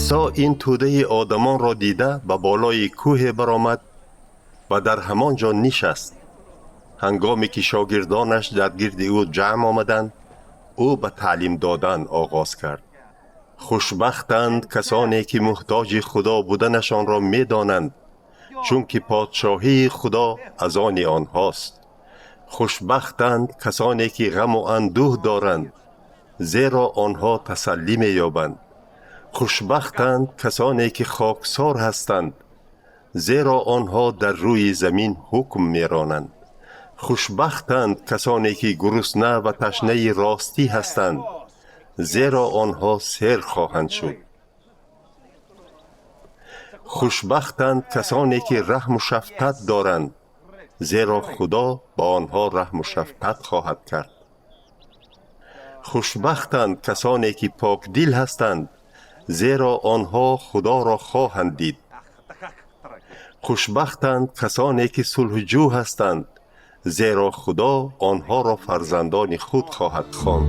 Исо ин тӯдаи одамонро дида, ба болои кӯҳе баромад ва дар ҳамон ҷо нишаст. Ҳангоме ки шогирдонаш дар гирди ӯ ҷамъ омаданд, ӯ ба таълим додан оғоз кард. Хушбахтанд касоне, ки муҳтоҷи Худо буданашонро медонанд, чунки подшоҳии Худо аз они онҳост. Хушбахтанд касоне, ки ғаму андӯҳ доранд, зеро онҳо тасаллӣ меёбанд. Хушбахтанд касоне, ки хоксор ҳастанд, зеро онҳо дар рӯи замин ҳукм меронанд. Хушбахтанд касоне, ки гурусна ва ташнаи ростӣ ҳастанд, зеро онҳо сер хоҳанд шуд. Хушбахтанд касоне, ки раҳму шафқат доранд, зеро Худо ба онҳо раҳму шафқат хоҳад кард. Хушбахтанд касоне, ки покдил ҳастанд, зеро онҳо Худоро хоҳанд дид. Хушбахтанд касоне, ки сулҳҷӯ ҳастанд, зеро Худо онҳоро фарзандони худ хоҳад хонд.